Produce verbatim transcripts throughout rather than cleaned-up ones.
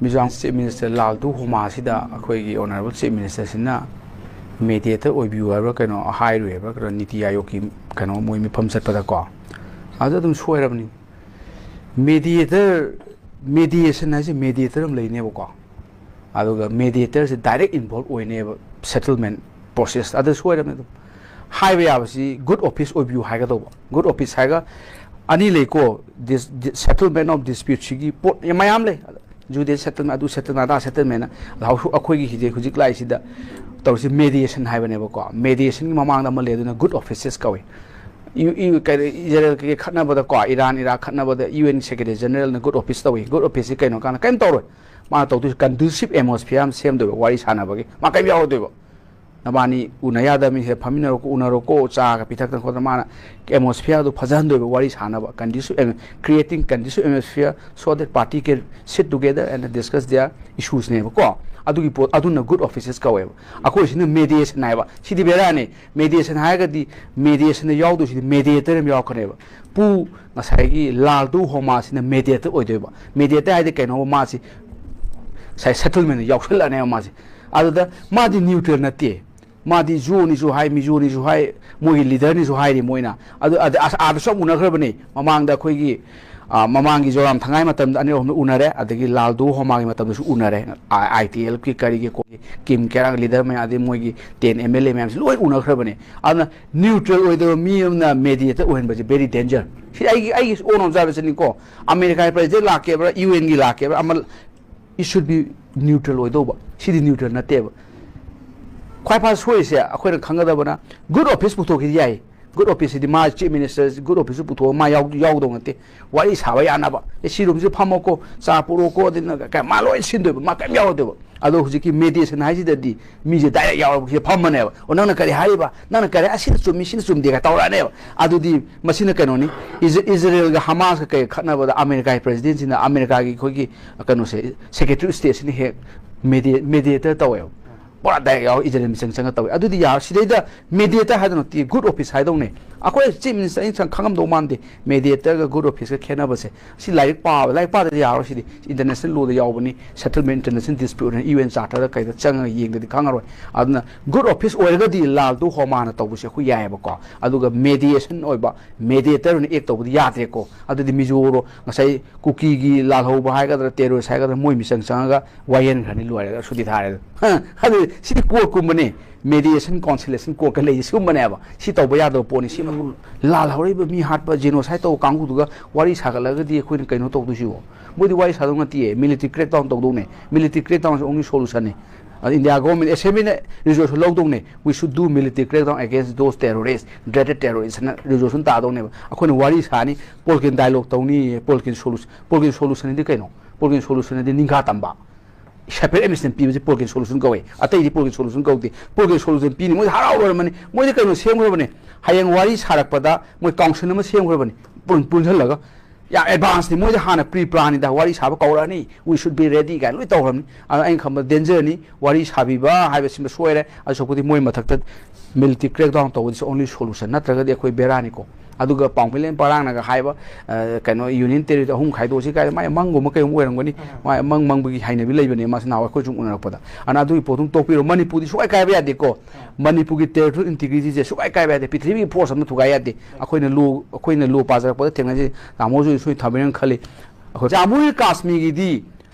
Mizoram chief minister ꯂꯥꯜꯗꯨ ꯍꯣꯃꯥꯁꯤꯗ ꯑꯩꯈꯣꯏꯒꯤ honourable chief ꯃꯤꯅꯤꯁꯇꯔꯁꯤꯅ ꯃꯦꯗꯤꯌꯦꯇꯔ ꯑꯣꯏꯕꯤꯌꯨ ꯍꯥꯏꯕ꯭ꯔꯥ ꯀꯩꯅꯣ ꯍꯥꯏꯔꯨꯏ ꯍꯥꯏꯕ꯭ꯔꯥ ꯀꯩꯅꯣ, ꯅꯤꯇꯤ ꯑꯥꯌꯣꯒꯀꯤ ꯀꯩꯅꯣ ꯃꯣꯏ ꯃꯤꯐꯝ ꯆꯠꯄꯗꯀꯣ꯫ ꯑꯗꯨ ꯑꯗꯨꯝ ꯁꯣꯏꯔꯕꯅꯤ꯫ ꯃꯦꯗꯤꯌꯦꯇꯔ, ꯃꯦꯗꯤꯌꯦꯁꯟ ꯍꯥꯏꯁꯦ ꯃꯦꯗꯤꯌꯦꯇꯔ ꯑꯃ ꯂꯩꯅꯦꯕꯀꯣ꯫ ꯑꯗꯨꯒ ꯃꯦꯗꯤꯌꯦꯇꯔꯁꯦ ꯗꯥꯏꯔꯦꯛ ꯏꯟꯚꯣꯜꯕ ꯑꯣꯏꯅꯦꯕ ꯁꯦꯇꯜꯃꯦꯟ ꯄ꯭ꯔꯣꯁꯦꯁ꯫ ꯑꯗꯨ ꯁꯣꯏꯔꯕꯅꯤ ꯑꯗꯨꯝ꯫ ꯍꯥꯏꯕ ꯌꯥꯕꯁꯤ ꯒꯨꯗ ꯑꯣꯐꯤꯁ ꯑꯣꯏꯕꯤꯌꯨ ꯍꯥꯏꯒꯗꯧꯕ꯫ ꯒꯨꯗ ꯑꯣꯐꯤꯁ ꯍꯥꯏꯔꯒ ꯑꯅꯤ ꯂꯩꯀꯣ, ꯗꯤꯁ-, ꯗꯤ-, ꯁꯦꯇꯜꯃꯦꯟ ꯑꯣꯐ ꯗꯤꯁꯄ꯭ꯌꯨꯠꯁꯤꯒꯤ ꯄꯣꯠ ꯃꯌꯥꯝ ꯂꯩ꯫ ꯖꯨꯗꯤꯁ ꯁꯦꯇꯜꯃꯦꯟ, ꯑꯗꯨ ꯁꯦꯇꯜꯃꯦꯟ, ꯑꯗꯥ ꯁꯦꯇꯜꯃꯦꯟ꯫ ꯍꯧ-, ꯑꯩꯈꯣꯏꯒꯤ ꯍꯧꯖꯤꯛ, ꯍꯧꯖꯤꯛ ꯂꯥꯛꯏꯁꯤꯗ ꯇꯧꯔꯤꯁꯤ ꯃꯦꯗꯤꯌꯦꯁꯟ ꯍꯥꯏꯕꯅꯦꯕꯀꯣ꯫ ꯃꯦꯗꯤꯌꯦꯁꯟꯒꯤ ꯃꯃꯥꯡꯗ ꯑꯃ ꯂꯩ, ꯑꯗꯨꯅ ꯒꯨꯗ ꯑꯣꯐꯤꯁꯦꯁ ꯀꯧꯏ꯫ ꯏ-, ꯏ-, ꯀꯩ-, ꯏꯖꯔꯦꯜ ꯀꯩꯀꯩ ꯈꯠꯅꯕꯗꯀꯣ, ꯏꯔꯥꯟ ꯏꯔꯥꯛ ꯈꯠꯅꯕꯗ ꯌꯨ ꯑꯦꯟ ꯁꯦꯀ꯭ꯔꯦꯇꯔꯤ ꯖꯦꯅꯔꯦꯜꯅ ꯒꯨꯗ ꯑꯣꯐꯤꯁ ꯇꯧꯏ꯫ ꯒꯨꯗ ꯑꯣꯐꯤꯁꯁꯤ ꯀꯩꯅꯣ ꯀꯥꯟꯗ ꯀꯔꯤꯝ ꯇꯧꯔꯣꯏ꯫ ꯃꯥꯅ ꯇꯧꯗꯣꯏꯁꯤ ꯀꯟꯗꯨꯁꯤꯞ ꯑꯦꯠꯃꯣꯁꯐꯤꯌꯔ ꯑꯃ ꯁꯦꯝꯗꯣꯏꯕ, ꯋꯥꯔꯤ ꯁꯥꯟꯅꯕꯒꯤ꯫ ꯃꯥ ꯀꯔꯤꯝ ꯌꯥꯎꯔꯣꯏꯗꯣꯏꯕ꯫ ꯅꯕꯥꯅꯤ ꯎꯅ ꯌꯥꯗꯕ ꯃꯤ ꯁꯤꯗ ꯐꯝꯃꯤꯟꯅꯔꯣꯀꯣ, ꯎꯅꯔꯣꯀꯣ, ꯆꯥꯒ ꯄꯤꯊꯛꯇꯅ ꯈꯣꯠꯇꯅ꯫ ꯃꯥꯅ ꯑꯦꯠꯃꯣꯁꯐꯤꯌꯔꯗꯨ ꯐꯖꯍꯟꯗꯣꯏꯕ, ꯋꯥꯔꯤ ꯁꯥꯟꯅꯕ, ꯀꯟꯗꯨꯁꯤꯞ, creating conducive atmosphere so that party can sit together and discuss their issuesꯅꯦꯕꯀꯣ꯫ ꯑꯗꯨꯒꯤ ꯄꯣꯠ ꯑꯗꯨꯅ ꯒꯨꯗ ꯑꯣꯐꯤꯁꯦꯁ ꯀꯧꯋꯦꯕ꯫ ꯑꯩꯈꯣꯏꯁꯤꯅ ꯃꯦꯗꯤꯌꯦꯁꯟ ꯍꯥꯏꯕ꯫ ꯁꯤꯗꯤ ꯕꯦꯔꯥꯅꯤ꯫ ꯃꯦꯗꯤꯌꯦꯁꯟ ꯍꯥꯏꯔꯒꯗꯤ ꯃꯦꯗꯤꯌꯦꯁꯟꯗ ꯌꯥꯎꯗꯣꯏꯁꯤꯗꯤ ꯃꯦꯗꯤꯌꯦꯇꯔ ꯑꯃ ꯌꯥꯎꯔꯛꯀꯅꯦꯕ꯫ ꯄꯨ ꯉꯁꯥꯏꯒꯤ ꯂꯥꯜꯗꯨ ꯍꯣꯃꯥꯁꯤꯅ ꯃꯦꯗꯤꯌꯦꯇꯔ ꯑꯣꯏꯗꯣꯏꯕ꯫ ꯃꯦꯗꯤꯌꯦꯇꯔ ꯍꯥꯏꯗꯤ ꯀꯩꯅꯣꯕ, ꯃꯥꯁꯤ ꯉꯁꯥꯏ ꯁꯦꯇꯜꯃꯦꯟꯗ ꯌꯥꯎꯁꯜꯂꯛꯑꯅꯦꯕ ꯃꯥꯁꯦ꯫ ꯑꯗꯨꯗ ꯃꯥꯗꯤ ꯅ꯭ꯌꯨꯇ꯭ꯔꯦꯜ ꯅꯠꯇꯦ꯫ ꯃꯥꯗꯤ ꯖꯣꯅꯤꯁꯨ ꯍꯥꯏ, ꯃꯤꯖꯣꯅꯤꯁꯨ ꯍꯥꯏ, ꯃꯣꯏꯒꯤ ꯂꯤꯗꯔꯅꯤꯁꯨ ꯍꯥꯏꯔꯤ ꯃꯣꯏꯅ꯫ ꯑꯗꯨ ꯑꯗ ꯑꯁ-, ꯑꯥꯗꯁꯨ ꯌꯥꯝ ꯎꯅꯈ꯭ꯔꯕꯅꯦ꯫ ꯃꯃꯥꯡꯗ ꯑꯩꯈꯣꯏꯒꯤ, ꯑ, ꯃꯃꯥꯡꯒꯤ ꯖꯣꯔꯥꯝ ꯊꯪꯉꯥꯏ ꯃꯇꯝꯗ ꯑꯅꯤꯔꯛ ꯑꯍꯨꯝꯂꯛ ꯎꯅꯔꯦ, ꯑꯗꯒꯤ ꯂꯥꯜꯗꯨ ꯍꯣꯃꯥꯒꯤ ꯃꯇꯝꯗꯁꯨ ꯎꯅꯔꯦ꯫ ꯑꯥꯏ ꯇꯤ ꯑꯦꯜ ꯀꯤ ꯀꯔꯤꯒꯤ ꯀꯣ-, ꯀꯤꯝ ꯀꯦꯔꯥꯡ ꯂꯤꯗꯔ ꯃꯌꯥꯝ, ꯑꯗꯩ ꯃꯣꯏꯒꯤ ꯇꯦꯟ ꯑꯦꯝ ꯑꯦꯜ ꯑꯦ ꯃꯌꯥꯝꯁꯤ ꯂꯣꯏ ꯎꯅꯈ꯭ꯔꯕꯅꯦ꯫ ꯑꯗꯨꯅ ꯅ꯭ꯌꯨꯇ꯭ꯔꯦꯜ ꯑꯣꯏꯗꯕ ꯃꯤ ꯑꯃꯅ ꯃꯦꯗꯤꯌꯦꯇꯔ ꯑꯣꯏꯍꯟꯕꯁꯦ very danger꯫ ꯁꯤ ꯑꯩꯒꯤ, ꯑꯩꯒꯤ own observation ꯅꯤꯀꯣ꯫ ꯑꯃꯦꯔꯤꯀꯥꯒꯤ ꯄ꯭ꯔꯦꯁꯤꯗꯦꯟ ꯂꯥꯛꯀꯦꯕ꯭ꯔꯥ, ꯌꯨ ꯑꯦꯟꯒꯤ ꯂꯥꯛꯀꯦꯕ꯭ꯔꯥ, ꯑꯃ, it should be neutral ꯑꯣꯏꯗꯧꯕ꯫ ꯁꯤꯗꯤ ꯅ꯭ꯌꯨꯇ꯭ꯔꯦꯜ ꯅꯠꯇꯦꯕ꯫ ꯈ꯭ꯋꯥꯏ ꯐꯥ ꯁꯣꯏꯔꯤꯁꯦ ꯑꯩꯈꯣꯏꯅ ꯈꯪꯒꯗꯕꯅ, ꯒꯨꯗ ꯑꯣꯐꯤꯁ ꯄꯨꯊꯣꯛꯈꯤꯗꯤ ꯌꯥꯏ꯫ ꯒꯨꯗ ꯑꯣꯐꯤꯁ ꯁꯤꯗꯤ ꯃꯥ ꯆꯤꯐ ꯃꯤꯅꯤꯁꯇꯔ ꯒꯨꯗ ꯑꯣꯐꯤꯁꯁꯨ ꯄꯨꯊꯣꯛꯑꯒ ꯃꯥ ꯌꯥꯎ-, ꯌꯥꯎꯒꯗꯧ ꯅꯠꯇꯦ꯫ ꯋꯥꯔꯤ ꯁꯥꯕ ꯌꯥꯅꯕ, "ꯑꯦ, ꯁꯤ ꯔꯨꯝꯁꯤ ꯐꯝꯃꯣꯀꯣ, ꯆꯥ ꯄꯨꯔꯛꯑꯣꯀꯣ", ꯑꯗꯨꯅ ꯀ-, ꯃꯥ ꯂꯣꯏ ꯁꯤꯟꯗꯣꯏꯕ, ꯃꯥ ꯀꯔꯤꯝ ꯌꯥꯎꯔꯣꯏꯗꯣꯏꯕ꯫ ꯑꯗꯣ ꯍꯧꯖꯤꯛꯀꯤ ꯃꯦꯗꯤꯌꯦꯁꯟ ꯍꯥꯏꯁꯤꯗꯗꯤ ꯃꯤꯁꯦ ꯗꯥꯏꯔꯦꯛ ꯌꯥꯎꯔꯒ ꯁꯤꯗ ꯐꯝꯃꯅꯦꯕ꯫ "ꯑꯣ, ꯅꯪꯅ ꯀꯔꯤ ꯍꯥꯏꯔꯤꯕ? ꯅꯪꯅ ꯀꯔꯤ, ꯑꯁꯤꯅ ꯆꯨꯝꯃꯤ, ꯁꯤꯅ ꯆꯨꯝꯗꯦ" ꯀꯥꯏ ꯇꯧꯔꯛꯑꯅꯦꯕ꯫ ꯑꯗꯨꯗꯤ ꯃꯁꯤꯅ ꯀꯩꯅꯣꯅꯤ, ꯏꯖ-, ꯏꯖꯔꯦꯜꯒ ꯍꯃꯥꯁꯀ ꯀꯩ ꯈꯠꯅꯕꯗ ꯑꯃꯦꯔꯤꯀꯥꯒꯤ ꯄ꯭ꯔꯦꯁꯤꯗꯦꯟꯁꯤꯅ ꯑꯃꯦꯔꯤꯀꯥꯒꯤ ꯑꯩꯈꯣꯏꯒꯤ ꯀꯩꯅꯣꯁꯦ, ꯁꯦꯀ꯭ꯔꯦꯇꯔꯤ ꯁ꯭ꯇꯦꯠꯁꯤꯅ ꯍꯦꯛ ꯃꯦꯗꯤꯌꯦ-, ꯃꯦꯗꯤꯌꯦꯇꯔ ꯇꯧꯋꯦꯕ꯫ ꯄꯨꯔꯥ ꯗꯥꯏꯔꯦꯛ ꯌꯥꯎꯔ ꯏꯖꯔꯦꯜ ꯃꯤꯆꯪ ꯆꯪꯉ ꯇꯧꯋꯦ꯫ ꯑꯗꯨꯗꯤ ꯌꯥꯔꯣꯏ꯫ ꯁꯤꯗꯩꯗ ꯃꯦꯗꯤꯌꯦꯇꯔ ꯍꯥꯏꯗꯧ ꯅꯠꯇꯦ, ꯒꯨꯗ ꯑꯣꯐꯤꯁ ꯍꯥꯏꯗꯧꯅꯦ꯫ ꯑꯩꯈꯣꯏ ꯆꯤꯐ ꯃꯤꯅꯤꯁꯇꯔ ꯑꯩꯅ ꯈꯪꯉꯝꯗꯧ ꯃꯥꯟꯗꯦ ꯃꯦꯗꯤꯌꯦꯇꯔꯒ ꯒꯨꯗ ꯑꯣꯐꯤꯁꯀ ꯈꯦꯠꯅꯕꯁꯦ꯫ ꯁꯤ ꯂꯥꯏꯔꯤꯛ ꯄꯥꯕ, ꯂꯥꯏꯔꯤꯛ ꯄꯥꯗ꯭ꯔꯗꯤ ꯌꯥꯔꯣꯏ꯫ ꯁꯤꯗꯤ ꯏꯟꯇꯔꯅꯦꯁꯅꯦꯜ ꯂꯣꯗ ꯌꯥꯎꯕꯅꯤ, ꯁꯦꯇꯜꯃꯦꯟ ꯏꯟꯇꯔꯅꯦꯁꯅꯦꯜ ꯗꯤꯁꯄ꯭ꯌꯨꯠ ꯍꯥꯏꯅ ꯌꯨ ꯑꯦꯟ ꯆꯥꯔꯇꯔꯗ ꯀꯩꯗ ꯆꯪꯉꯒ ꯌꯦꯡꯗꯗꯤ ꯈꯪꯉꯔꯣꯏ꯫ ꯑꯗꯨꯅ ꯒꯨꯗ ꯑꯣꯐꯤꯁ ꯑꯣꯏꯔꯒꯗꯤ ꯂꯥꯜꯗꯨ ꯍꯣꯃꯥꯅ ꯇꯧꯕꯁꯦ ꯑꯩꯈꯣꯏ ꯌꯥꯏꯑꯕꯀꯣ꯫ ꯑꯗꯨꯒ ꯃꯦꯗꯤꯌꯦꯁꯟ ꯑꯣꯏꯕ ꯃꯦꯗꯤꯌꯦꯇꯔ ꯑꯣꯏꯅ ꯑꯦꯛ ꯇꯧꯕꯗꯤ ꯌꯥꯗ꯭ꯔꯦꯀꯣ꯫ ꯑꯗꯨꯗꯤ ꯃꯤꯖꯣꯔꯣ ꯉꯁꯥꯏ ꯀꯨꯀꯤꯒꯤ ꯂꯥꯜꯍꯧꯕ ꯍꯥꯏꯒꯗ꯭ꯔꯥ, ꯇꯦꯔꯣꯔꯤꯁ ꯍꯥꯏꯒꯗ꯭ꯔꯥ, ꯃꯣꯏ ꯃꯤꯆꯪ ꯆꯪꯉꯒ ꯋꯥꯌꯦꯟꯈ꯭ꯔꯅꯤ, ꯂꯣꯏꯔꯦ, ꯁꯨꯇꯤ ꯊꯥꯔꯦ꯫ ꯑꯗꯨ ꯁꯤꯗꯤ ꯀꯣꯔꯠꯀꯨꯝꯕꯅꯦ, ꯃꯦꯗꯤꯌꯦꯁꯟ ꯀꯥꯎꯟꯁꯤꯂꯦꯁꯟ ꯀꯣꯔꯠꯀ ꯂꯩꯁꯦ ꯁꯤꯒꯨꯝꯕꯅꯦꯕ꯫ ꯁꯤ ꯇꯧꯕ ꯌꯥꯗꯕ ꯄꯣꯠꯅꯤ꯫ ꯁꯤ ꯂꯥꯜꯍꯧꯔꯤꯕ ꯃꯤ ꯍꯥꯠꯄ, ꯖꯦꯅꯣꯁꯥꯏꯠ ꯇꯧꯕ ꯀꯥꯡꯕꯨꯗꯨꯒ ꯋꯥꯔꯤ ꯁꯥꯒꯠꯂꯒꯗꯤ ꯑꯩꯈꯣꯏꯅ ꯀꯩꯅꯣ ꯇꯧꯗꯣꯏꯁꯤꯕꯣ? ꯃꯣꯏꯗꯤ ꯋꯥꯔꯤ ꯁꯥꯗꯧ ꯅꯠꯇꯦ, ꯃꯤꯂꯤꯇꯔꯤ ꯀ꯭ꯔꯦꯛ ꯗꯥꯎꯟ ꯇꯧꯗꯧꯅꯦ꯫ ꯃꯤꯂꯤꯇꯔꯤ ꯀ꯭ꯔꯦꯛ ꯗꯥꯎꯟꯁꯦ ꯑꯣꯡꯂꯤ ꯁꯣꯂꯨꯁꯟꯅꯤ꯫ ꯑꯗ ꯏꯟꯗꯤꯌꯥ ꯒꯣꯔꯃꯦꯟ ꯑꯦꯁꯦꯝꯕ꯭ꯂꯤꯅ ꯔꯤꯖꯣꯂꯨꯁꯟ ꯂꯧꯗꯧꯅꯦ, "We should do military crackdown against those terrorists, dreaded terrorists" ꯍꯥꯏꯅ ꯔꯤꯖꯣꯂꯨꯁꯟ ꯇꯥꯗꯧꯅꯦꯕ꯫ ꯑꯩꯈꯣꯏꯅ ꯋꯥꯔꯤ ꯁꯥꯅꯤ, ꯄꯣꯜꯀꯤꯟ ꯗꯥꯏꯂꯣꯛ ꯇꯧꯅꯤ꯫ ꯄꯣꯜꯀꯤꯟ ꯁꯣꯂꯨꯁꯟ, ꯄꯣꯜꯀꯤꯟ ꯁꯣꯂꯨꯁꯟꯗꯤ ꯀꯩꯅꯣ? ꯄꯣꯜꯀꯤꯟ ꯁꯣꯂꯨꯁꯟꯗꯤ ꯅꯤꯡꯈꯥ ꯇꯝꯕ꯫ ꯁꯦꯄꯔꯦꯠ ꯑꯦꯃꯤꯁꯟ ꯄꯤꯕꯁꯦ ꯄꯣꯜꯀꯤꯟ ꯁꯣꯂꯨꯁꯟ ꯀꯧꯋꯦ꯫ ꯑꯇꯩꯗꯤ ꯄꯣꯜꯀꯤꯟ ꯁꯣꯂꯨꯁꯟ ꯀꯧꯗꯦ꯫ ꯄꯣꯜꯀꯤꯟ ꯁꯣꯂꯨꯁꯟ ꯄꯤꯅꯤ꯫ ꯃꯣꯏꯗꯤ ꯍꯔꯥꯎꯔꯕꯅꯤ꯫ ꯃꯣꯏꯗꯤ ꯀꯩꯅꯣ ꯁꯦꯝꯈ꯭ꯔꯕꯅꯦ꯫ ꯍꯌꯦꯡ ꯋꯥꯔꯤ ꯁꯥꯔꯛꯄꯗ ꯃꯣꯏ ꯀꯥꯎꯟꯁꯤꯜ ꯑꯃ ꯁꯦꯝꯈ꯭ꯔꯕꯅꯤ꯫ ꯄꯨꯟ-, ꯄꯨꯟꯁꯤꯜꯂꯒ꯫ ꯌꯥꯝ ꯑꯦꯗꯚꯥꯟꯁꯅꯤ꯫ ꯃꯣꯏꯗꯤ ꯍꯥꯟꯅ ꯄ꯭ꯔꯤ ꯄ꯭ꯂꯥꯟꯅꯤꯗ꯫ "ꯋꯥꯔꯤ ꯁꯥꯕ ꯀꯧꯔꯛꯑꯅꯤ, we should be ready" ꯀꯥꯏꯅ ꯂꯣꯏ ꯇꯧꯈ꯭ꯔꯕꯅꯤ꯫ ꯑꯗꯣ ꯑꯩꯅ ꯈꯟꯕꯗ ꯗꯦꯟꯖꯔꯅꯤ꯫ ꯋꯥꯔꯤ ꯁꯥꯕꯤꯕ ꯍꯥꯏꯕꯁꯤꯃ ꯁꯣꯏꯔꯦ꯫ ꯑꯗꯨ ꯁꯔꯨꯛꯄꯨꯗꯤ ꯃꯣꯏ ꯃꯊꯛꯇ ꯃꯤꯂꯤꯇꯔꯤ ꯀ꯭ꯔꯦꯛ ꯗꯥꯎꯟ ꯇꯧꯕꯗꯤ only solution, ꯅꯠꯇ꯭ꯔꯒꯗꯤ ꯑꯩꯈꯣꯏ ꯕꯦꯔꯥꯅꯤꯀꯣ꯫ ꯑꯗꯨꯒ ꯄꯥꯎꯃꯤꯂꯦꯟ ꯄꯔꯥꯡꯅꯒ ꯍꯥꯏꯕ, ꯑ, ꯀꯩꯅꯣ, ꯌꯨꯅꯤꯌꯟ ꯇꯦꯔꯤꯇꯣꯔꯤ ꯑꯍꯨꯝ ꯈꯥꯏꯗꯣꯛꯑꯁꯤ ꯀꯥꯏꯅ, ꯃꯥꯏ ꯃꯪꯒꯨꯝꯕ ꯀꯩꯒꯨꯝꯕ ꯑꯣꯏꯔꯝꯒꯅꯤ꯫ ꯃꯥꯏ ꯃꯪ ꯃꯪꯕꯒꯤ ꯍꯩꯅꯕꯤ ꯂꯩꯕꯅꯦ ꯃꯥꯁꯦ ꯅꯍꯥꯟꯋꯥꯏ ꯑꯩꯈꯣꯏ ꯁꯨꯝ ꯎꯅꯔꯛꯄꯗ꯫ ꯑꯗꯨꯅ ꯑꯗꯨꯒꯤ ꯄꯣꯠꯇꯨ ꯇꯣꯛꯄꯤꯔꯣ꯫ ꯃꯅꯤꯄꯨꯔꯗꯤ ꯁꯨꯡꯀꯥꯏ ꯀꯥꯏꯕ ꯌꯥꯗꯦꯀꯣ꯫ ꯃꯅꯤꯄꯨꯔꯒꯤ ꯇꯦꯔꯤꯇꯣꯔꯤꯌꯦꯜ ꯏꯟꯇꯤꯒ꯭ꯔꯤꯇꯤꯁꯦ ꯁꯨꯡꯀꯥꯏ ꯀꯥꯏꯕ ꯌꯥꯗꯦ꯫ ꯄ꯭ꯔꯤꯊꯤꯕꯤꯒꯤ ꯐꯣꯔꯁ ꯑꯃ ꯊꯨꯒꯥꯏ ꯌꯥꯗꯦ꯫ ꯑꯩꯈꯣꯏꯅ ꯂꯣ, ꯑꯩꯈꯣꯏꯅ ꯂꯣ ꯄꯥꯖꯔꯛꯄꯗ ꯊꯦꯡꯅꯖꯩ꯫ ꯇꯥꯃꯣꯁꯨ ꯁꯣꯏ ꯊꯥꯕꯤꯔꯅ ꯈꯜꯂꯤ꯫ ꯑꯩꯈꯣꯏ ꯖꯥꯃꯨ ꯑꯦꯟ ꯀꯥꯁꯃꯤꯔꯒꯤꯗꯤ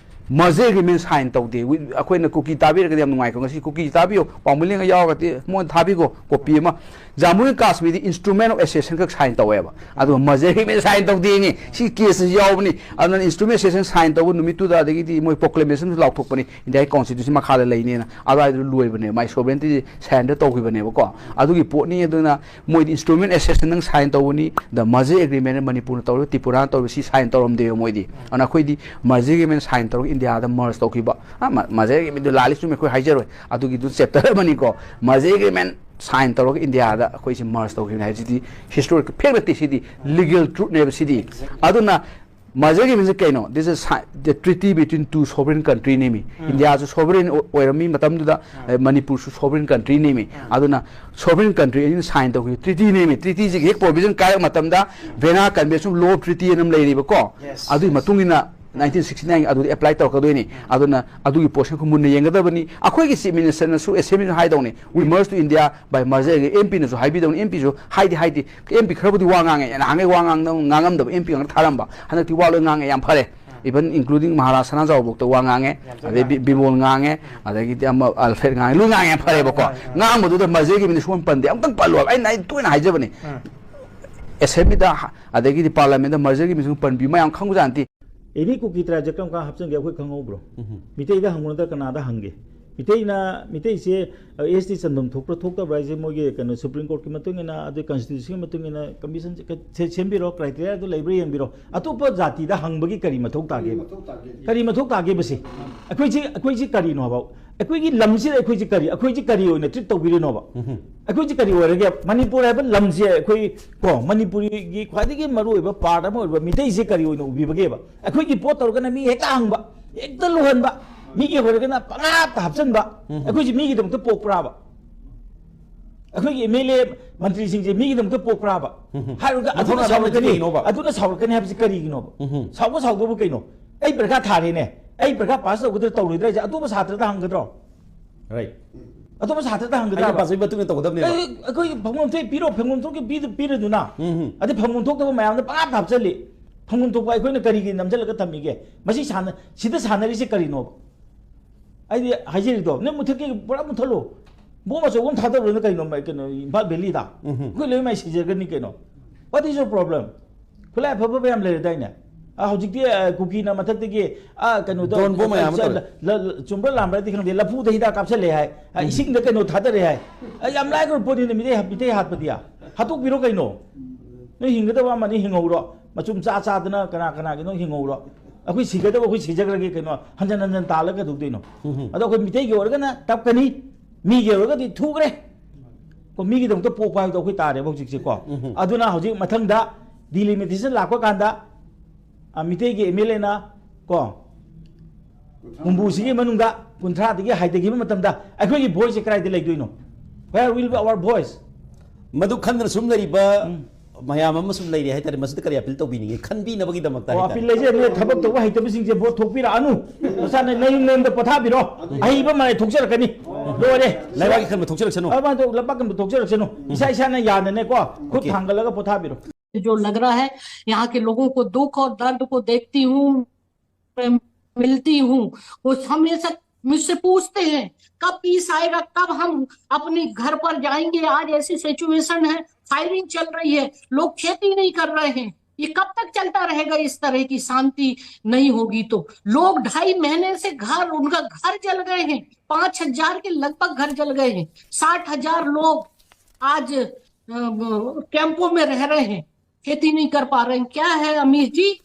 ꯃꯔꯖꯔ ꯑꯦꯒ꯭ꯔꯤꯃꯦꯟ ꯁꯥꯏꯟ ꯇꯧꯗꯦ꯫ ꯋꯤ-, ꯑꯩꯈꯣꯏꯅ ꯀꯨꯀꯤ ꯇꯥꯕꯤꯔꯒꯗꯤ ꯌꯥꯝ ꯅꯨꯡꯉꯥꯏꯀꯣ꯫ ꯉꯁꯤ ꯀꯨꯀꯤ ꯇꯥꯕꯤꯌꯣ, ꯄꯥꯎꯃꯤꯂꯦꯟꯒ ꯌꯥꯎꯔꯒꯗꯤ ꯃꯣꯏ ꯊꯥꯕꯤꯈꯣ, ꯀꯣꯄꯤ ꯑꯃ꯫ ꯖꯥꯃꯨ ꯑꯦꯟ ꯀꯥꯁꯃꯤꯔꯗꯤ ꯏꯟꯁꯇ꯭ꯔꯨꯃꯦꯟ ꯑꯣꯐ ꯑꯦꯁꯦꯁꯟ ꯈꯛ ꯁꯥꯏꯟ ꯇꯧꯋꯦꯕ, ꯑꯗꯨꯒ ꯃꯔꯖꯔ ꯑꯦꯒ꯭ꯔꯤꯃꯦꯟ ꯁꯥꯏꯟ ꯇꯧꯗꯦꯅꯦ꯫ ꯁꯤ ꯀꯦꯁꯇꯁꯨ ꯌꯥꯎꯕꯅꯤ꯫ ꯑꯗꯨꯅ ꯏꯟꯁꯇ꯭ꯔꯨꯃꯦꯟ ꯑꯦꯁꯦꯁꯟ ꯁꯥꯏꯟ ꯇꯧꯕ ꯅꯨꯃꯤꯠꯇꯨꯗ, ꯑꯗꯒꯤꯗꯤ ꯃꯣꯏ ꯄ꯭ꯔꯣꯀ꯭ꯂꯦꯃꯦꯁꯟꯁꯨ ꯂꯥꯎꯊꯣꯛꯄꯅꯤ, "ꯏꯟꯗꯤꯌꯥꯒꯤ ꯀꯣꯟꯁꯇꯤꯇ꯭ꯌꯨꯁꯟ ꯃꯈꯥꯗ ꯂꯩꯅꯦꯅ"꯫ ꯑꯗꯨꯋꯥꯏꯗ ꯂꯣꯏꯕꯅꯦ, ꯃꯥꯏ ꯁꯣꯕꯔꯦꯟꯇꯤꯁꯦ ꯁꯔꯦꯟꯗꯔ ꯇꯧꯈꯤꯕꯅꯦꯕꯀꯣ꯫ ꯑꯗꯨꯒꯤ ꯄꯣꯠꯅꯤ꯫ ꯑꯗꯨꯅ ꯃꯣꯏꯗꯤ ꯏꯟꯁꯇ꯭ꯔꯨꯃꯦꯟ ꯑꯦꯁꯦꯁꯟ ꯅꯪ ꯁꯥꯏꯟ ꯇꯧꯕꯅꯤ꯫ ꯗ ꯃꯔꯖꯔ ꯑꯦꯒ꯭ꯔꯤꯃꯦꯟ ꯃꯅꯤꯄꯨꯔꯅ ꯇꯧꯔꯤꯕ, ꯇ꯭ꯔꯤꯄꯨꯔꯥꯅ ꯇꯧꯔꯤꯕ, ꯁꯤ ꯁꯥꯏꯟ ꯇꯧꯔꯝꯗꯦꯕ ꯃꯣꯏꯗꯤ꯫ ꯑꯗꯨꯅ ꯑꯩꯈꯣꯏꯗꯤ ꯃꯔꯖꯔ ꯑꯦꯒ꯭ꯔꯤꯃꯦꯟ ꯁꯥꯏꯟ ꯇꯧꯔꯒ ꯏꯟꯗꯤꯌꯥꯗ ꯃꯔꯖ ꯇꯧꯈꯤꯕ꯫ ꯑ, ꯃ-, ꯃꯔꯖꯔ ꯑꯦꯒ꯭ꯔꯤꯃꯦꯟꯗꯨ ꯂꯥꯜꯂꯤ ꯆꯨꯝꯃꯤ, ꯑꯩꯈꯣꯏ ꯍꯥꯏꯖꯔꯣꯏ꯫ ꯑꯗꯨꯒꯤꯗꯨ ꯆꯦꯞꯇꯔ ꯑꯃꯅꯤꯀꯣ꯫ ꯃꯔꯖꯔ ꯑꯦꯒ꯭ꯔꯤꯃꯦꯟ ꯁꯥꯏꯟ ꯇꯧꯔꯒ ꯏꯟꯗꯤꯌꯥꯗ ꯑꯩꯈꯣꯏꯁꯤ ꯃꯔꯖ ꯇꯧꯈꯤꯕꯅꯤ ꯍꯥꯏꯕꯁꯤꯗꯤ ꯍꯤꯁꯇꯣꯔꯤꯛ ꯐꯦꯛ ꯅꯠꯇꯦ, ꯁꯤꯗꯤ ꯂꯤꯒꯦꯜ ꯇ꯭ꯔꯨꯠꯅꯦꯕ ꯁꯤꯗꯤ꯫ ꯑꯗꯨꯅ ꯃꯔꯖꯔꯒꯤ ꯃꯤꯟꯁꯦ ꯀꯩꯅꯣ? This is si- the treaty between two sovereign country ꯅꯦꯃꯤ꯫ ꯏꯟꯗꯤꯌꯥꯁꯨ sovereign ꯑꯣꯏ- ꯑꯣꯏꯔꯝꯃꯤ ꯃꯇꯝꯗꯨꯗ, ꯑ, ꯃꯅꯤꯄꯨꯔꯁꯨ sovereign country ꯅꯦꯃꯤ꯫ ꯑꯗꯨꯅ sovereign country ꯑꯅꯤꯅ sign ꯇꯧꯈꯤꯕ treaty ꯅꯦꯃꯤ꯫ Treaty ꯁꯤꯒꯤ ꯍꯦꯛ provision ꯀꯥꯏꯔꯛꯄ ꯃꯇꯝꯗ Vienna Convention of Law of Treaty ꯑꯅ ꯑꯃ ꯂꯩꯔꯤꯕꯀꯣ꯫ Yes, ꯑꯗꯨꯒꯤ yes. ꯃꯇꯨꯡ ꯏꯟꯅ nineteen sixty nine ꯑꯗꯨꯗꯤ apply ꯇꯧꯔꯛꯀꯗꯣꯏꯅꯤ꯫ ꯑꯗꯨꯅ ꯑꯗꯨꯒꯤ portion ꯈꯨ ꯃꯨꯟꯅ ꯌꯦꯡꯒꯗꯕꯅꯤ꯫ ꯑꯩꯈꯣꯏꯒꯤ Chief Minister ꯅꯁꯨ, Assembly ꯅꯁꯨ ꯍꯥꯏꯗꯧꯅꯤ, "We merge to India by merger." M P ꯅꯁꯨ ꯍꯥꯏꯕꯤꯗꯧꯅꯤ꯫ M P ꯁꯨ ꯍꯥꯏꯗꯤ ꯍꯥꯏꯗꯤ, M P ꯈꯔꯕꯨꯗꯤ ꯋꯥ ꯉꯥꯡꯉꯦ, ꯅꯍꯥꯟꯒꯩ ꯋꯥ ꯉꯥꯡꯗ- ꯉꯥꯡꯉꯝꯗꯕ M P ꯉꯥꯛꯇ ꯊꯥꯔꯝꯕ, ꯍꯟꯗꯛꯇꯤ ꯋꯥ ꯂꯣꯏ ꯉꯥꯡꯉꯦ, ꯌꯥꯝ ꯐꯔꯦ꯫ Even including ꯃꯍꯥꯔꯥꯖ ꯁꯅꯥꯖꯥꯎꯕ ꯐꯥꯎꯗ ꯋꯥ ꯉꯥꯡꯉꯦ, ꯑꯗꯩ ꯕꯤ- ꯕꯤꯃꯣꯜ ꯉꯥꯡꯉꯦ, ꯑꯗꯒꯤꯗꯤ ꯑꯃ Alfred ꯉꯥꯡꯉꯦ, ꯂꯣꯏ ꯉꯥꯡꯉꯦ, ꯌꯥꯝ ꯐꯔꯦꯕꯀꯣ꯫ ꯉꯥꯡꯕꯗꯨꯗ merger ꯒꯤ ꯃꯤꯅ ꯁꯨꯡꯄꯟ ꯄꯟꯗꯦ꯫ ꯑꯃꯨꯛꯇꯪ ꯄꯜꯂꯣ ꯍꯥꯏꯕ, ꯑꯩꯅ ꯑꯩ ꯇꯣꯏꯅ ꯍꯥꯏꯖꯕꯅꯤ꯫ Assembly ꯗ, ꯑꯗꯒꯤꯗꯤ Parliament ꯗ merger ꯒꯤ ꯃꯤꯁꯨ ꯄꯟꯕꯤꯌꯨ, ꯃꯌꯥꯝ ꯈꯪꯕꯖꯥꯠ ꯅꯠꯇꯦ꯫ Any Kuki tribe ꯁꯦ ꯀꯔꯝ ꯀꯥꯟ ꯍꯥꯞꯆꯤꯟꯒꯦ ꯑꯩꯈꯣꯏ ꯈꯪꯍꯧꯕ꯭ꯔꯣ? ꯃꯤꯇꯩꯗ ꯍꯪꯕ ꯅꯠꯇ꯭ꯔ ꯀꯅꯥꯗ ꯍꯪꯒꯦ? ꯃꯤꯇꯩꯅ, ꯃꯤꯇꯩꯁꯦ, ꯑ, S T ꯆꯟꯐꯝ ꯊꯣꯛꯄ꯭ꯔꯥ ꯊꯣꯛꯇꯕ꯭ꯔꯥ ꯍꯥꯏꯁꯦ ꯃꯣꯏꯒꯤ ꯀꯩꯅꯣ Supreme Court ꯀꯤ ꯃꯇꯨꯡ ꯏꯟꯅ, ꯑꯗꯨ Constitution ꯒꯤ ꯃꯇꯨꯡ ꯏꯟꯅ commission ꯁꯦ ꯀ-, ꯁꯦ-, ꯁꯦꯝꯕꯤꯔꯣ, criteria ꯗꯨ ꯂꯩꯕ꯭ꯔꯥ ꯌꯦꯡꯕꯤꯔꯣ꯫ ꯑꯇꯣꯞꯄ ꯖꯥꯇꯤꯗ ꯍꯪꯕꯒꯤ ꯀꯔꯤ ꯃꯊꯧ ꯇꯥꯒꯦꯕ? ꯀꯔꯤ ꯃꯊꯧ ꯇꯥꯒꯦꯕ ꯁꯤ? ꯑꯩꯈꯣꯏꯁꯤ, ꯑꯩꯈꯣꯏꯁꯤ ꯀꯔꯤꯅꯣ ꯍꯥꯏꯕ? ꯑꯩꯈꯣꯏꯒꯤ ꯂꯝꯁꯤꯗ ꯑꯩꯈꯣꯏꯁꯤ ꯀꯔꯤ, ꯑꯩꯈꯣꯏꯁꯤ ꯀꯔꯤ ꯑꯣꯏꯅ treat ꯇꯧꯕꯤꯔꯤꯅꯣꯕ? ꯑꯩꯈꯣꯏꯁꯤ ꯀꯔꯤ ꯑꯣꯏꯔꯒꯦ? ꯃꯅꯤꯄꯨꯔ ꯍꯥꯏꯕ ꯂꯝꯁꯦ ꯑꯩꯈꯣꯏ, ꯀꯣ, ꯃꯅꯤꯄꯨꯔꯤꯒꯤ ꯈ꯭ꯋꯥꯏꯗꯒꯤ ꯃꯔꯨꯑꯣꯏꯕ part ꯑꯃ ꯑꯣꯏꯕ ꯃꯤꯇꯩꯁꯦ ꯀꯔꯤ ꯑꯣꯏꯅ ꯎꯕꯤꯕꯒꯦꯕ? ꯑꯩꯈꯣꯏꯒꯤ ꯄꯣꯠ ꯇꯧꯔꯒꯅ ꯃꯤ ꯍꯦꯛꯇ ꯍꯪꯕ, ꯍꯦꯛꯇ ꯂꯨꯍꯟꯕ, ꯃꯤꯒꯤ ꯑꯣꯏꯔꯒꯅ ꯄꯪꯍꯥꯞꯇ ꯍꯥꯞꯆꯤꯟꯕ꯫ ꯑꯩꯈꯣꯏꯁꯦ ꯃꯤꯒꯤꯗꯃꯛꯇ ꯄꯣꯛꯄ꯭ꯔꯥꯕ? ꯑꯩꯈꯣꯏꯒꯤ M L A ꯃꯟꯇ꯭ꯔꯤꯁꯤꯡꯁꯦ ꯃꯤꯒꯤꯗꯃꯛꯇ ꯄꯣꯛꯄ꯭ꯔꯥꯕ? ꯍꯥꯏꯔꯒ ꯑꯗꯨꯅ ꯃꯊꯧꯅꯥ ꯇꯧꯔꯤꯁꯦ ꯁꯥꯎꯔꯛꯀꯅꯤ, ꯀꯩꯅꯣꯕ? ꯑꯗꯨꯅ ꯁꯥꯎꯔꯛꯀꯅꯤ ꯍꯥꯏꯕꯁꯤ ꯀꯔꯤꯒꯤꯅꯣꯕ? ꯁꯥꯎꯕ ꯁꯥꯎꯗꯕ ꯀꯩꯅꯣ? ꯑꯩ ꯄꯔꯤꯈꯥ ꯊꯥꯔꯦꯅꯦ, ꯑꯩ ꯄꯔꯤꯈꯥ pass ꯇꯧꯒꯗ꯭ꯔꯥ ꯇꯧꯔꯣꯏꯗ꯭ꯔꯥ ꯍꯥꯏꯁꯦ ꯑꯇꯣꯞꯄ ꯁꯥꯇ꯭ꯔꯗ ꯍꯪꯒꯗ꯭ꯔꯣ? Right. ꯑꯇꯣꯞꯄ ꯁꯥꯇ꯭ꯔꯗ ꯑꯩꯅ ꯍꯪꯒꯗ꯭ꯔꯥꯕ? ꯄꯥꯖꯕꯒꯤ ꯃꯇꯨꯡ ꯏꯟꯅ ꯇꯧꯒꯗꯕꯅꯦꯕ꯫ ꯑꯩ, ꯑꯩꯈꯣꯏꯒꯤ ꯐꯪꯐꯝ ꯊꯣꯛꯏ ꯄꯤꯔꯣ, ꯐꯪꯐꯝ ꯊꯣꯛꯀꯤ ꯄꯤꯗ-, ꯄꯤꯔꯗꯨꯅ꯫ ꯎꯝ, ꯎꯝ꯫ ꯑꯗꯩ ꯐꯪꯐꯝ ꯊꯣꯛꯇꯕ ꯃꯌꯥꯝꯗ ꯄꯪꯍꯥꯞꯇ ꯍꯥꯞꯆꯜꯂꯤ꯫ ꯐꯪꯐꯝ ꯊꯣꯛꯄ ꯑꯩꯈꯣꯏꯅ ꯀꯔꯤꯒꯤ ꯅꯝꯁꯤꯜꯂꯒ ꯊꯝꯃꯤꯒꯦ? ꯃꯁꯤ ꯁꯥꯟꯅ-, ꯁꯤꯗ ꯁꯥꯟꯅꯔꯤꯁꯦ ꯀꯔꯤꯅꯣꯕ? ꯑꯩꯗꯤ ꯍꯥꯏꯖꯔꯤꯗꯣ, ꯅꯪ ꯃꯨꯊꯠꯀꯦ, ꯄꯨꯔꯥ ꯃꯨꯊꯠꯂꯣ꯫ Bomb ꯑꯆꯧꯕ ꯑꯃ ꯊꯥꯗꯔꯨꯔꯅ ꯀꯩꯅꯣ, ꯃ-, ꯀꯩꯅꯣ, ꯏꯝꯐꯥꯜ Valley ꯗ? ꯎꯝ, ꯎꯝ꯫ ꯑꯩꯈꯣꯏ ꯂꯣꯏ ꯃꯥꯏ ꯁꯤꯖꯒꯅꯤ ꯀꯩꯅꯣ꯫ What is your problem? ꯈꯨꯠꯂꯥꯏ ꯑꯐ ꯑꯐꯕ ꯌꯥꯝ ꯂꯩꯔꯗꯥꯏꯅꯦ? ꯑ, ꯍꯧꯖꯤꯛꯇꯤ, ꯑ, ꯀꯨꯀꯤꯅ ꯃꯊꯛꯇꯒꯤ, ꯑ, ꯀꯩꯅꯣꯗ, drone bomb ꯃꯌꯥꯝ ꯑꯃ ꯂ-, ꯇꯧꯔꯦ꯫ ꯂ-, ꯂ-, ꯆꯨꯝꯕ꯭ꯔꯥ ꯂꯥꯟꯕ꯭ꯔꯥꯗꯤ ꯈꯪꯗꯦ, ꯂꯐꯨꯗ ꯍꯤꯗꯥꯛ ꯀꯥꯞꯁꯜꯂꯦ ꯍꯥꯏ, ꯑ, ꯎꯝ꯫ ꯏꯁꯤꯡꯗ ꯀꯩꯅꯣ ꯊꯥꯗꯔꯦ ꯍꯥꯏ꯫ ꯑ, ꯌꯥꯝ ꯂꯥꯏꯈ꯭ꯔꯕ ꯄꯣꯠꯅꯤꯅ ꯃꯤꯇꯩ ꯍꯥꯠ-, ꯃꯤꯇꯩ ꯍꯥꯠꯄꯗꯤ꯫ ꯍꯥꯠꯇꯣꯛꯄꯤꯔꯣ ꯀꯩꯅꯣ꯫ ꯅꯣꯏ ꯍꯤꯡꯒꯗꯕ ꯑꯃꯅꯤ ꯍꯤꯡꯍꯧꯔꯣ꯫ ꯃꯆꯨꯝ ꯆꯥ ꯆꯥꯗꯅ ꯀꯅꯥ ꯀꯅꯥꯒꯤꯅꯣ ꯍꯤꯡꯍꯧꯔꯣ꯫ ꯑꯩꯈꯣꯏ ꯁꯤꯒꯗꯕ ꯑꯩꯈꯣꯏ ꯁꯤꯖꯈ꯭ꯔꯒꯦ ꯀꯩꯅꯣ꯫ ꯍꯟꯖꯟ ꯍꯟꯖꯟ ꯇꯥꯜꯂꯒ ꯀꯩꯗꯧꯗꯣꯏꯅꯣ? ꯎꯝ꯫ ꯑꯗꯣ ꯑꯩꯈꯣꯏ ꯃꯤꯇꯩꯒꯤ ꯑꯣꯏꯔꯒꯅ ꯇꯞꯀꯅꯤ, ꯃꯤꯒꯤ ꯑꯣꯏꯔꯒꯗꯤ ꯊꯨꯈ꯭ꯔꯦ꯫ ꯀꯣ, ꯃꯤꯒꯤꯗꯃꯛꯇ ꯄꯣꯛꯄ ꯍꯥꯏꯕꯗꯣ ꯑꯩꯈꯣꯏ ꯇꯥꯔꯦꯕ ꯍꯧꯖꯤꯛꯁꯦꯀꯣ꯫ ꯎꯝ꯫ ꯑꯗꯨꯅ ꯍꯧꯖꯤꯛ ꯃꯊꯪꯗ delimitation ꯂꯥꯛꯄ ꯀꯥꯟꯗ ꯑ, ꯃꯤꯇꯩꯒꯤ ꯑꯦꯝ ꯑꯦꯜ ꯑꯦꯅ ꯀꯣ, ꯍꯨꯝꯐꯨꯁꯤꯒꯤ ꯃꯅꯨꯡꯗ ꯀꯨꯟꯊ꯭ꯔꯥꯗꯒꯤ ꯍꯥꯏꯊꯈꯤꯕ ꯃꯇꯝꯗ ꯑꯩꯈꯣꯏꯒꯤ ꯚꯣꯏꯁꯁꯦ ꯀꯗꯥꯏꯗ ꯂꯩꯗꯣꯏꯅꯣ? Where will be our voice? ꯃꯗꯨ ꯈꯟꯗꯅ ꯁꯨꯝ ꯂꯩꯔꯤꯕ ꯃꯌꯥꯝ ꯑꯃ ꯁꯨꯝ ꯂꯩꯔꯤ ꯍꯥꯏꯇꯥꯔꯦ꯫ ꯃꯁꯤꯗ ꯀꯔꯤ ꯑꯄꯤꯜ ꯇꯧꯕꯤꯅꯤꯡꯉꯤ? ꯈꯟꯕꯤꯅꯕꯒꯤꯗꯃꯛꯇ ꯑꯣ, ꯍꯥꯏꯇꯥꯔꯦ꯫ ꯑꯄꯤꯜ ꯂꯩꯖꯩ꯫ ꯅꯣꯏ ꯊꯕꯛ ꯇꯧꯕ ꯍꯩꯇꯕꯁꯤꯡꯁꯦ ꯚꯣꯠ ꯊꯣꯛꯄꯤꯔꯛꯑꯅꯨ꯫ ꯅꯁꯥꯅ ꯅꯌꯨꯝ ꯅꯌꯨꯝꯗ ꯄꯣꯊꯥꯕꯤꯔꯣ꯫ ꯑꯍꯩꯕ ꯃꯔꯥꯏ ꯊꯣꯛꯆꯔꯛꯀꯅꯤ꯫ ꯂꯣꯏꯔꯦ꯫ ꯂꯩꯕꯥꯛꯀꯤ ꯈꯟꯕ ꯊꯣꯛꯆꯔꯛꯁꯅꯨ꯫ ꯑꯗꯨꯃꯥꯏꯅ ꯇꯧ-, ꯂꯩꯕꯥꯛ ꯀꯟꯕ ꯊꯣꯛꯆꯔꯛꯁꯅꯨ꯫ ꯏꯁꯥ ꯏꯁꯥꯅ ꯌꯥꯅꯅꯦꯀꯣ, ꯈꯨꯠ Okay. ꯊꯥꯡꯒꯠꯂꯒ ꯄꯣꯊꯥꯕꯤꯔꯣ꯫ जो लग रहा है, यहाँ के लोगों को दुख और दर्द को देखती हूँ, मिलती हूँ, वो हमेशा मुझसे पूछते हैं, "कब पीस आएगा, कब हम अपने घर पर जाएंगे? आज ऐसी सिचुएशन है, फायरिंग चल रही है, लोग खेती नहीं कर रहे हैं, ये कब तक चलता रहेगा? इस तरह की शांति नहीं होगी तो।" लोग ढाई महीने से घर, उनका घर जल गए हैं, पांच हजार के लगभग घर जल गए हैं, साठ हजार लोग आज अ, कैंपों में रह रहे हैं, खेती नहीं कर पा रहे हैं। क्या है अमीश जी,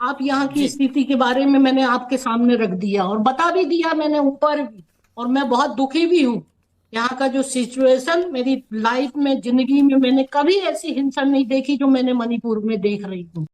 आप यहाँ की जी। स्थिति के बारे में मैंने आपके सामने रख दिया और बता भी दिया मैंने ऊपर भी, और मैं बहुत दुखी भी हूँ। यहाँ का जो सिचुएशन मेरी लाइफ में, जिंदगी में मैंने कभी ऐसी हिंसा नहीं देखी जो मैंने मणिपुर में देख रही हूँ।